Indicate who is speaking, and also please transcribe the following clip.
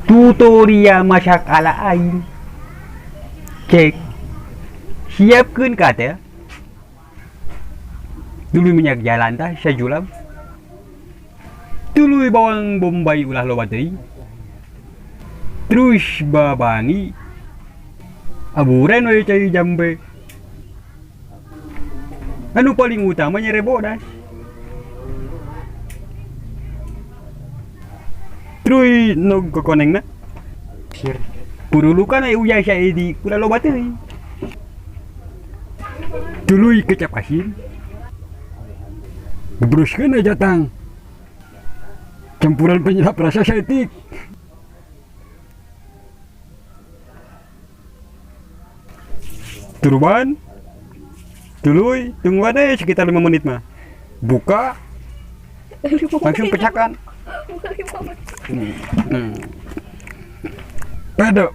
Speaker 1: Tutorial masak ala aing. Cek. Siapkeun katel. Tuluy minyak jalan tah sajulam. Tuluy bawang bombay ulah loba teuing. Terus babangi. Aburan we cai jambe. Anu paling utama nyere bodas. Terus nog kokonengna. Purulukan aya uyah saeutik ulah loba teuing. Tuluy kecap asin. Gebruskeun aja tang. Campuran penyedap rasa saeutik. Turuban. Tuluy tungguan sekitar 5 menit mah. Buka. Langsung pecahkan. Pedo.